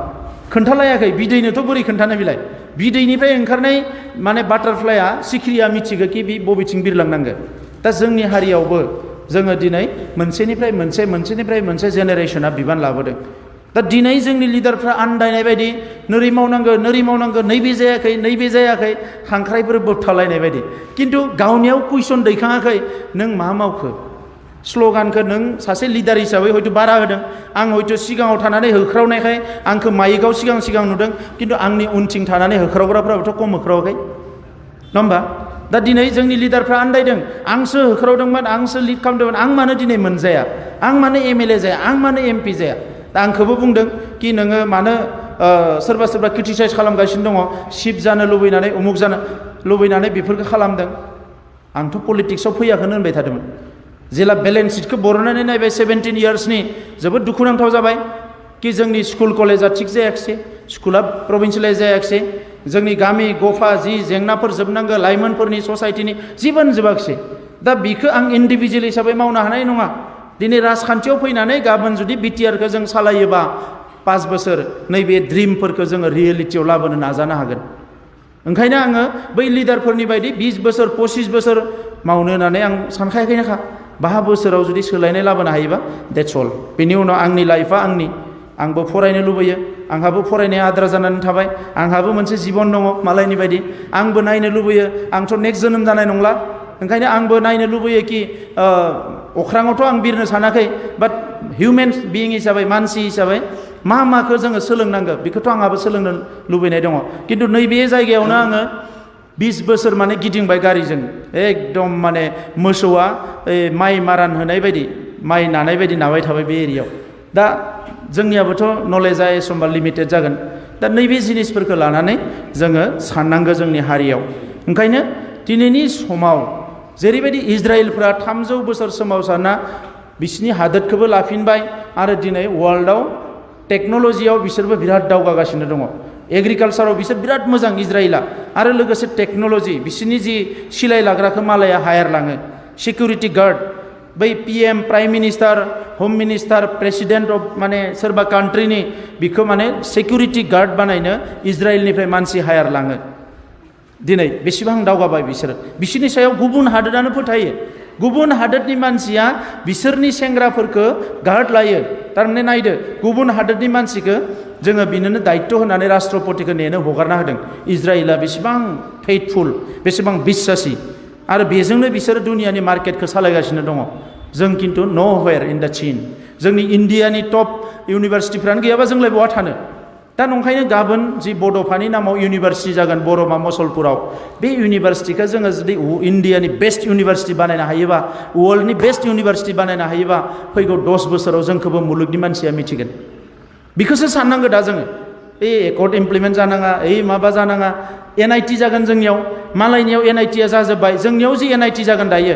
खोन्थालायाखै बिदैनोथ' बोरै खोन्थानो बिलाय बिदैनिफ्राय ओंखारनाय माने बाटारफ्लाइआ सिखिरिया मिथिगो कि बे बबेथिं बिरलांनांगो दा जोंनि हारियावबो जोङो दिनै मोनसेनिफ्राय मोनसे जेनेरेशना बिबान लाबोदों दा दिनै जोंनि लिडारफ्रा आन्दायनाय बायदि नोरै मावनांगौ नैबे जायाखै खांख्राइफोर बोबथालायनाय बायदि खिन्थु गावनियाव कुइसन दैखाङाखै नों मा मावखो स्ल'गानखौ नों सासे लिडार हिसाबै हयथ' बारा होदों आं हयथ' सिगाङाव थानानै होख्रावनायखाय आंखौ माइकआव सिगां नुदों खिन्थु आंनि उनथिं थानानै होख्रावग्राफ्राबोथ' खम होख्रावाखै नङा होमबा दा दिनै जोंनि लिडारफ्रा आन्दायदों आंसो होख्रावदोंमोन आंसो लिड खालामदोंमोन आं मानो दिनै मोनजाया आं मानो एमएलए जाया आं मानो एमपि जाया दा आंखौबो बुंदों कि नोङो मानो सोरबा क्रिटिसाइज खालामगासिनो दङ चिफ जानो लुबैनानै उमुक जानो लुबैनानै बेफोरखौ खालामदों आंथ' पलिटिक्सआव फैयाखौनो होनबाय थादोंमोन जेला बेलेन्स सिटखौ बरननानै नायबाय 17 इयार्सनि जोबोद दुखुनांथाव जाबाय कि जोंनि स्कुल कलेजा थिग जायाखिसै स्कुला प्रभिन्सियेलाइज जायाखिसै जोंनि गामि गफा जि जेंनाफोर जोबनांगौ लाइमोनफोरनि ससाइटिनि जेबोनो जोबाखिसै दा बिखौ आं इन्डिभिजुवेल हिसाबै मावनो हानाय नङा दिनै राजखान्थियाव फैनानै गाबोन जुदि बिटिआरखौ जों सालायोबा 5 बोसोर नैबे ड्रिमफोरखौ जोङो रियेलिटियाव लाबोनो नाजानो हागोन ओंखायनो आङो बै लिडारफोरनि बायदि 20 बोसोर 25 बोसोर मावनो होननानै आं सानखायाखैनोखा 5 बोसोराव जुदि सोलायनाय लाबोनो हायोबा देट्स अल बेनि उनाव आंनि लाइफआ आंबो फरायनो लुबैयो आंहाबो फरायनाया आद्रा जानानै थाबाय आंहाबो मोनसे जिबन दङ मालायनि बायदि आंबो नायनो लुबैयो आंथ' नेक्स्ट जोनोम जानाय नंला ओंखायनो आंबो नायनो लुबैयो कि अख्राङावथ' आं बिरनो सानाखै बाट हिउमेन बिइं हिसाबै मानसि हिसाबै माखौ जोङो सोलोंनांगौ बेखौथ' आंहाबो सोलोंनो लुबैनाय दङ खिन्थु नैबे जायगायावनो आङो 20 बोसोर माने गिदिंबाय गारिजों एकदम माने मोसौआ माइ मारान होनाय बायदि माइ नानाय बायदि नाबाय थाबाय बे एरियायाव दा जोंनियाबोथ' नलेजआ एखमबा लिमिटेड जागोन दा नैबे जिनिसफोरखौ लानानै जोङो साननांगौ जोंनि हारियाव ओंखायनो दिनैनि समाव जेरैबायदि इजराइलफ्रा 300 बोसोर सोमावसारना बिसिनि हादोरखौबो लाफिनबाय आरो दिनै वर्ल्डआव टेक्न'लजियाव बिसोरबो बिराद दावगागासिनो दङ एग्रिकालसाराव बिसोर बिराद मोजां इजराइला आरो लोगोसे टेक्न'लजि बिसोरनि जि सिलाय लाग्राखौ मालाया हायार लाङो सिकिउरिटि गार्ड बै पिएम प्राइम मिनिस्टार हम मिनिस्टार प्रेसिडेन्ट अफ माने सोरबा कान्ट्रिनि बिखौ माने सिकिउरिटि गार्ड बानायनो इजराइलनिफ्राय मानसि हायार लाङो दिनै बेसेबां दावगाबाय बिसोरनि सायाव गुबुन हादोरानो फोथायो गुबुन हादोरनि मानसिया बिसोरनि सेंग्राफोरखौ गार्ड लायो थारमाने नायदो गुबुन हादोरनि मानसिखौ जोङो बिनोनो दायित्व होनानै राष्ट्रपतिखौ नेनो हगारना होदों इजराइला बेसेबां फेइथफुल बेसेबां बिश्वासि आरो बेजोंनो बिसोरो दुनियानि मार्केटखौ सालायगासिनो दङ जों खिन्थु न'वेर इन दा चीन जोंनि इण्डियानि टप इउनिभारसिटिफ्रानो गैयाबा जोंलाय बहा थानो दा नंखायनो गाबोन जि बड'फानि नामाव इउनिभारसिटि जागोन बरमा मसलपुराव बे इउनिभारसिटिखौ जोङो जुदि इण्डियानि बेस्ट इउनिभारसिटि बानायनो हायोबा वर्ल्डनि बेस्ट इउनिभारसिटि बानायनो हायोबा फैगौ 10 बोसोराव जोंखौबो मुलुगनि मानसिया मिथिगोन बेखौसो साननांगौ दा जोङो एकर्ड इमप्लिमेन्ट जानाङा माबा जानाङा एनआइटि जागोन जोंनियाव मालायनियाव एनआइटिया जाजोब्बाय जोंनियाव जि एनआइटि जागोन दायो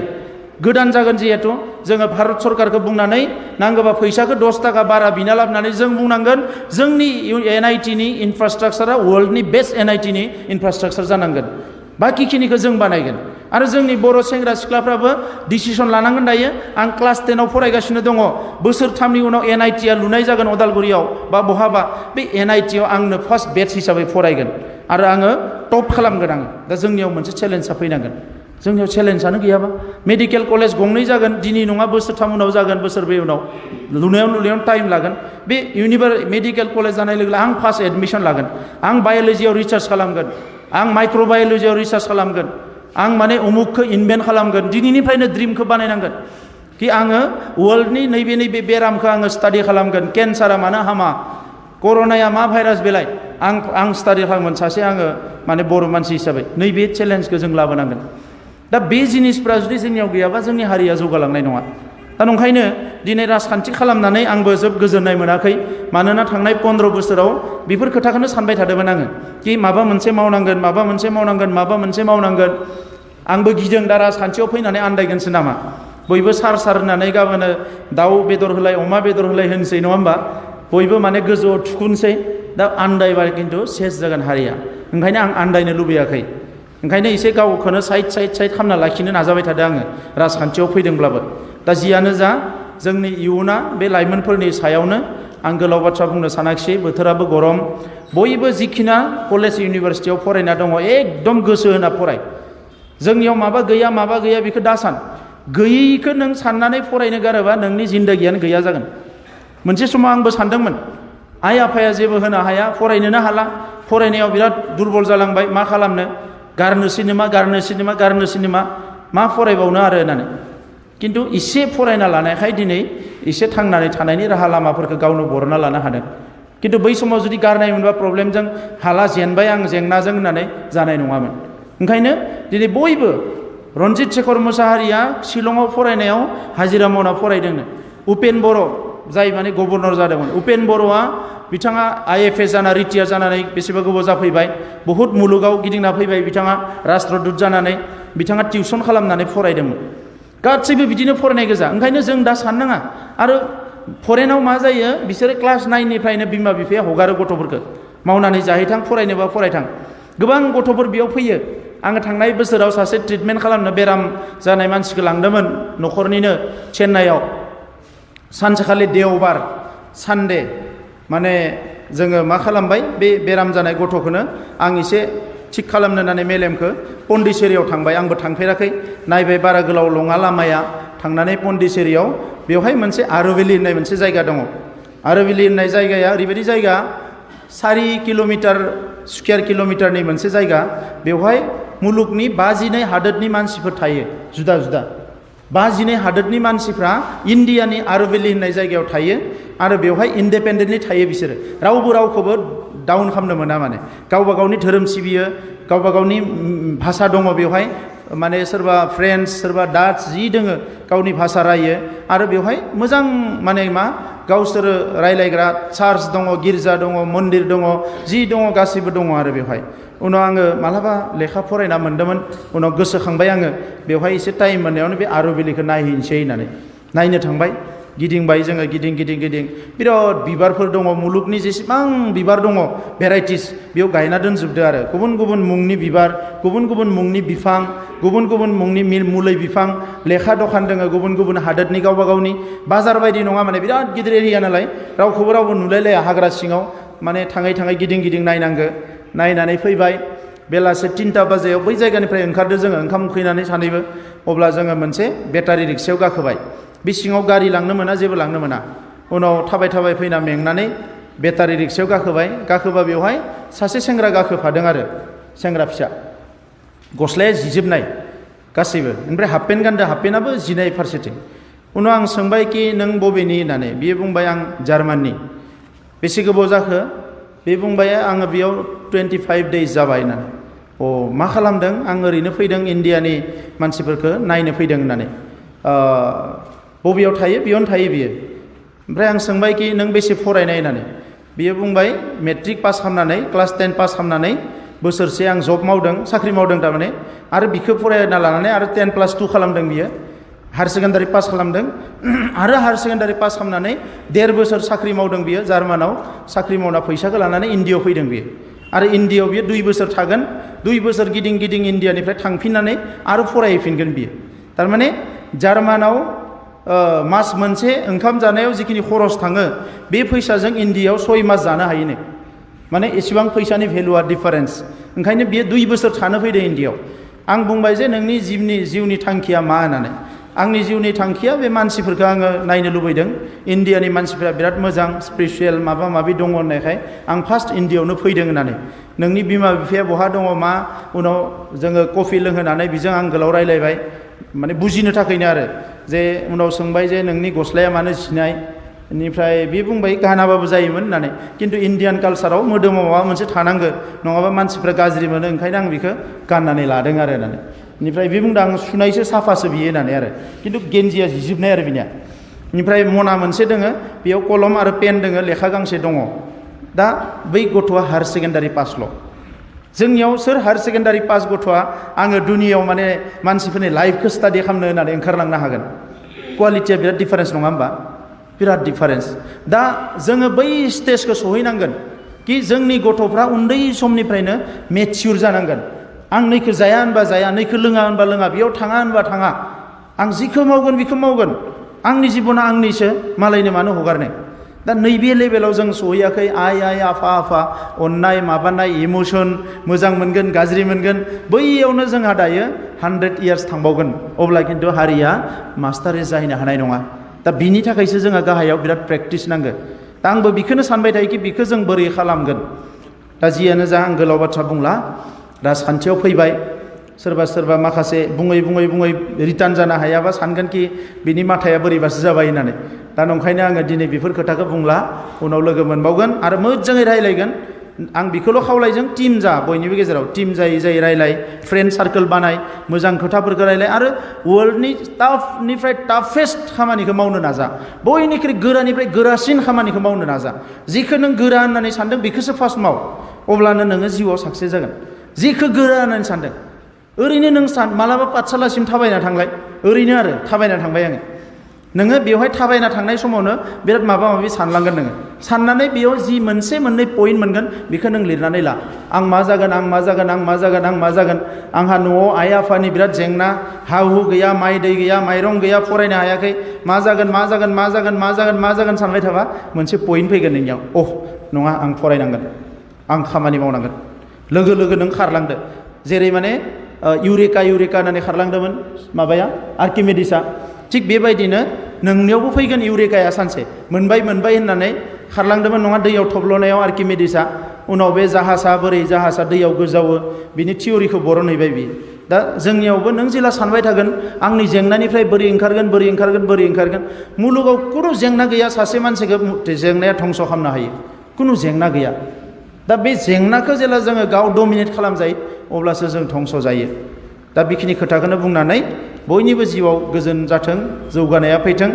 गोदान जागोन जिहेतु जोङो भारत सरकारखौ बुंनानै नांगौबा फैसाखौ 10 थाखा बारा बिना लाबोनानै जों बुंनांगोन जोंनि एनआइटिनि इनफ्रास्ट्राक्चारा वर्ल्डनि बेस्ट एनआइटिनि इनफ्रास्ट्राक्चार जानांगोन बाखिखिनिखौ जों बानायगोन आरो जोंनि बर' सेंग्रा सिख्लाफ्राबो डिसिसन लानांगोन दायो आं क्लास 10 आव फरायगासिनो दङ बोसोरथामनि उनाव एनआइटिया लुनाय जागोन अदालगुरियाव बा बहाबा बे एनआइटियाव आंनो फार्स्ट बेच हिसाबै फरायगोन आरो आङो टप खालामगोन आङो दा जोंनियाव मोनसे चेलेन्जआ फैनांगोन जोंनियाव चेलेन्जआनो गैयाबा मेडिकेल कलेज गंनै जागोन दिनै नङा बोसोरथाम उनाव जागोन बोसोरब्रै उनाव लुनायाव टाइम लागोन बे मेडिकेल कलेज जानाय लोगो आं फार्स्ट एडमिसन लागोन आं बाय'लजियाव रिसार्च खालामगोन आं माइक्र'बाय'लजियाव रिसार्च खालामगोन आं माने उमुकखौ इनभेन्ट खालामगोन दिनैनिफ्रायनो ड्रिमखौ बानायनांगोन कि आङो वर्ल्डनि नैबे बेरामखौ आङो स्टाडि खालामगोन, केन्सारा मानो हामा, कर'नाया मा भाइरास बेलाय आं स्टाडि खालामगोन सासे आङो माने बर' मानसि हिसाबै। नैबे चेलेन्जखौ जों लाबोनांगोन। दा बे जिनिसफ्रा जुदि जोंनियाव गैयाबा जोंनि हारिया जौगालांनाय नङा। दा नंखायनो दिनै राजखान्थि खालामनानै आंबो जोबोद गोजोननाय मोनाखै। मानोना थांनाय 15 बोसोराव बेफोर खोथाखौनो सानबाय थादोंमोन आङो कि माबा मोनसे मावनांगोन, माबा मोनसे मावनांगोन, माबा मोनसे मावनांगोन। आंबो गिदों दा राजखान्थियाव फैनानै आन्दायगोनसो नामा, बयबो सार होननानै गाबोनो दाउ बेदर होलाय, अमा बेदर होलाय होनसै, नङा होमबा? बयबो माने गोजौआव थुखुनसै। दा आन्दायबा खिन्थु सेस जागोन हारिया। ओंखायनो आं आन्दायनो लुबैयाखै। ओंखायनो एसे गावखौनो साइड खालामना लाखिनो नाजाबाय थादों आङो राजखान्थियाव फैदोंब्लाबो। दा जियानो जा, जोंनि इयुना बे लाइमोनफोरनि सायावनो। आं गोलाव बाथ्रा बुंनो सानाखिसै, बोथोराबो गरम। बयबो जिखिना कलेज इउनिभारसिटियाव फरायना दङ एकदम गोसो होना फराय। जोंनियाव माबा गैया बेखौ दा सान। गैयैखौ नों साननानै फरायनो गारोबा नोंनि जिन्दगियानो गैया जागोन। मोनसे समाव आंबो सानदोंमोन, आइ आफाया जेबो होनो हाया, फरायनोनो हाला, फरायनायाव बिराद दुरबल जालांबाय, मा खालामनो, गारनो सिनेमा मा फरायबावनो आरो होननानै। खिन्थु एसे फरायना लानायखाय दिनै एसे थांनानै थानायनि राहा लामाफोरखौ गावनो बरनना लानो हादों। खिन्थु बै समाव जुदि गारनाय मोनबा प्रब्लेमजों हाला जेनबाय आं जेंनाजों होननानै जानाय नङामोन। ओंखायनो दिनै बयबो रन्जित शेखर मुसाहारिया शिलंआव फरायनायाव हाजिरा मावना फरायदोंनो। उपेन बर' जाय माने गभर्नर जादोंमोन, उपेन बर'आ बिथाङा IFS जाना रिटायार जानानै बेसेबा गोबाव जाफैबाय, बहुद मुलुगाव गिदिंना फैबाय बिथाङा राष्ट्रदूत जानानै। बिथाङा टिउसन खालामनानै फरायदोंमोन। गासैबो बिदिनो फरायनाय गोजा। ओंखायनो जों दा साननाङा। आरो फरेनाव मा जायो, बिसोरो क्लास 9निफ्रायनो बिमा बिफाया हगारो गथ'फोरखौ, मावनानै जाहैथां, फरायनोबा फरायथां। गोबां गथ'फोर बेयाव फैयो। आङो थांनाय बोसोराव सासे ट्रिटमेन्ट खालामनो बेराम जानाय मानसिखौ लांदोंमोन न'खरनिनो चेन्नाइआव। सानसेखालि देवबार सानडे माने जोङो मा खालामबाय, बे बेराम जानाय गथ'खौनो आं एसे थिग खालामनो होननानै मेलेमखौ पन्डिचेरियाव थांबाय। आंबो थांफेराखै, नायबाय बारा गोलाव लङा लामाया। थांनानै पन्डिचेरियाव बेवहाय मोनसे आर'भेलि होननाय मोनसे जायगा दङ। आर'भेलि होननाय जायगाया ओरैबायदि जायगा, 4 किल'मिटार स्कुवेर किल'मिटारनि मोनसे जायगा। बेवहाय मुलुगनि 52 हादोरनि मानसिफोर थायो, जुदा जुदा 52 हादोरनि मानसिफ्रा इन्डियानि आर'भेलि होननाय जायगायाव थायो। आरो बेवहाय इन्डिपेन्डेन्टलि थायो बिसोरो, रावबो रावखौबो डाउन खालामनो मोना। माने गावबा गावनि धोरोम सिबियो, गावबा गावनि भाषा दङ बेवहाय, माने सोरबा फ्रेन्स, सोरबा डाच, जि दोङो गावनि भाषा रायो। आरो बेवहाय मोजां माने मा, गावसोरो रायलायग्रा चार्च दङ, गिर्जा दङ, मन्दिर दङ, जि दङ गासिबो दङ आरो बेवहाय। उनाव आङो मालाबा लेखा फरायना मोन्दोंमोन, उनाव गोसोखांबाय आङो, बेवहाय एसे टाइम मोननायावनो बे आर'भेलिखौ नायहैनोसै होननानै नायनो थांबाय। गिदिंबाय जोङो, गिदिं बिराद बिबारफोर दङ, मुलुगनि जेसेबां बिबार दङ भेराइटिस बेयाव गायना दोनजोबदो आरो। गुबुन गुबुन मुंनि बिबार, गुबुन गुबुन मुंनि बिफां, गुबुन गुबुन मुंनि मुलै बिफां, लेखा दखान दङ गुबुन गुबुन हादोरनि, गावबा गावनि बाजार बायदि नङा, माने बिराद गिदिर एरिया नालाय रावखौबो रावबो नुलायलाया। हाग्रा सिङाव माने थाङै गिदिं नायनांगो। नायनानै फैबाय, बेलासे 3टा बाजियाव बै जायगानिफ्राय ओंखारदो जोङो, ओंखाम उखैनानै सानैबो। अब्ला जोङो मोनसे बेटारि रिक्सायाव गाखोबाय। बे सिङाव गारि लांनो मोना, जेबो लांनो मोना। उनाव थाबाय फैना मेंनानै बेटारि रिक्सायाव गाखोबा बेवहाय सासे सेंग्रा गाखोफादों आरो, सेंग्रा फिसा, गस्लाया जिजोबनाय गासैबो, ओमफ्राय हाफपेन्ट गानदो, हाफपेन्टआबो जिनाय फारसेथिं। उनाव आं सोंबाय कि नों बबेनि होननानै, बियो बुंबाय आं जार्माननि। बेसे गोबाव जाखो? बे बुंबाय आङो बेयाव 25 days जाबाय होननानै। मा खालामदों? आं ओरैनो फैदों, इन्डियानि मानसिफोरखौ नायनो फैदों होननानै। बबेयाव थायो? बेयावनो थायो बियो। ओमफ्राय आं सोंबाय कि नों बेसे फरायनाय होननानै। बियो बुंबाय मेट्रिक पास खालामनानै, क्लास 10 पास खालामनानै बोसोरसे आं जब मावदों, साख्रि मावदों थारमाने। आरो बिखौ फरायना लानानै आरो 10+2 खालामदों बियो, हायार सेकेन्डारि पास खालामदों। आरो हायार सेकेन्डारि पास खालामनानै 1.5 बोसोर साख्रि मावदों बियो, जार्मानाव साख्रि मावना फैसाखौ लानानै इन्डियाआव फैदों बियो। आरो इन्डियाआव बियो 2 बोसोर थागोन, 2 बोसोर गिदिं इन्डियानिफ्राय थांफिननानै आरो फरायहैफिनगोन बियो। थारमाने जार्मानाव मास मोनसे ओंखाम जानायाव जिखिनि खरस थाङो, बे फैसाजों इन्डियाआव 6 मास जानो हायोनो। माने एसेबां फैसानि भेलुआ डिफारेन्स। ओंखायनो बियो 2 बोसोर थानो फैदों इन्डियाआव। आं बुंबाय जे नोंनि जिउनि थांखिया मा होननानै। आंनि जिउनि थांखिया बे मानसिफोरखौ आङो नायनो लुबैदों। इन्डियानि मानसिफोरा बिराद मोजां, स्पिरिचुवेल माबा माबि दङ होननायखाय आं फार्स्ट इन्डियाआवनो फैदों होननानै। नोंनि बिमा बिफाया बहा दङ मा? उनाव जोङो कफि लोंहोनानै बिजों आं गोलाव रायलायबाय, माने बुजिनो थाखायनो आरो जे उनाव सोंबाय जे नोंनि गस्लाया मानो जिनाय बेनिफ्राय बे बुंबाय गानाबाबो जायोमोन होननानै खिन्थु इण्डियान कालसाराव मोदोमाव माबा मोनसे थानांगौ नङाबा मानसिफ्रा गाज्रि मोनो ओंखायनो आं बेखौ गाननानै लादों आरो होननानै बेनिफ्राय बे बुंदों आं सुनायसो साफासो बियो होननानै आरो खिन्थु गेन्जिया जिजोबनाय आरो बिनिया बेनिफ्राय मना मोनसे दोङो बेयाव कलम आरो पेन दोङो लेखा गांसे दङ दा बै गथ'आ हायार सेकेन्डारि पासल' जोंनियाव सोर हायार सेकेन्डारि पास गथ'आ आङो दुनियायाव माने मानसिफोरनि लाइफखौ स्टाडि खालामनो होननानै ओंखारलांनो हागोन क्वालिटिया बिराद डिफारेन्स नङा होमबा बिराद डिफारेन्स दा जोङो बै स्टेजखौ सहैनांगोन कि जोंनि गथ'फ्रा उन्दै समनिफ्रायनो मेच्युर जानांगोन आं नैखौ जाया होनबा जाया नैखौ लोङा होनबा लोङा बेयाव थाङा होनबा थाङा आं जिखौ मावगोन बेखौ मावगोन आंनि जिबना आंनिसो मालायनो मानो हगारनो दा नैबे लेभेलाव जों सहैयाखै आइ आफा अननाय माबानाय इमोसन मोजां मोनगोन गाज्रि मोनगोन बैयावनो जोंहा दायो 100 इयार्स थांबावगोन अब्ला खिन्थु हारिया मास्टारि जाहैनो हानाय नङा दा बिनि थाखायसो जोंहा गाहायाव बिराद प्रेक्टिस नांगौ दा आंबो बेखौनो सानबाय थायो कि बेखौ जों बोरै खालामगोन दा जियानो जा आं गोलाव बाथ्रा बुंला राजखान्थियाव फैबाय सोरबा माखासे बुङै रिटार्न जानो हायाबा सानगोन कि बिनि माथाया बोरैबासो जाबाय होननानै दा नंखायनो आङो दिनै बेफोर खोथाखौ बुंला उनाव लोगो मोनबावगोन आरो मोजाङै रायलायगोन आं बेखौल' खावलायजों टिम जा बयनिबो गेजेराव टिम जायै रायलाय फ्रेन्ड सार्कोल बानाय मोजां खोथाफोरखौ रायलाय आरो वर्ल्डनि टाफनिफ्राय टाफेस्ट खामानिखौ मावनो नाजा बयनिख्रुइ गोरानिफ्राय गोरासिन खामानिखौ मावनो नाजा जिखौ नों गोरा होननानै सानदों बेखौसो फार्स्ट माव अब्लानो नोङो जिउआव साक्सेस जागोन जिखौ गोरा होननानै सानदों ओरैनो नों मालाबा पाठशालासिम थाबायना थांलाय ओरैनो आरो थाबायना थांबाय आङो नोङो बेवहाय थाबायना थांनाय समावनो बिराद माबा माबि सानलांगोन नोङो साननानै बेयाव जि मोनसे मोननै पइन्ट मोनगोन बेखौ नों लिरनानै ला आं मा जागोन आंहा न'आव आइ आफानि बिराद जेंना हा हु गैया माइ दै गैया माइरं गैया फरायनो हायाखै मा जागोन सानबाय थाबा मोनसे पइन्ट फैगोन नोंनियाव नङा आं फरायनांगोन आं खामानि मावनांगोन लोगो नों खारलांदो जेरै माने इउरेका होननानै खारलांदोंमोन माबाया आर्किमेडिसआ थिग बेबायदिनो नोंनियावबो फैगोन इउरेकाया सानसे मोनबाय होननानै खारलांदोंमोन नङा दैयाव थब्ल'नायाव आर्किमेडिसआ उनाव बे जाहाजा दैयाव गोजावो बिनि थियरिखौ बरनहैबाय बियो दा जोंनियावबो नों जेला सानबाय थागोन आंनि जेंनानिफ्राय बोरै ओंखारगोन मुलुगाव खुनु जेंना गैया सासे मानसिखौ जेंनाया धंस' खालामनो हायो खुनु जेंना गैया दा बे जेंनाखौ जेला जोङो गाव डमिनेट खालामजायो अब्लासो जों धंस' जायो दा बेखिनि खोथाखौनो बुंनानै बयनिबो जिउआव गोजोन जाथों जौगानाया फैथों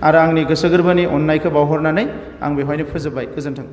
आरो आंनि गोसो गोरबोनि अननायखौ बावहरनानै आं बेवहायनो फोजोबबाय गोजोन्थों।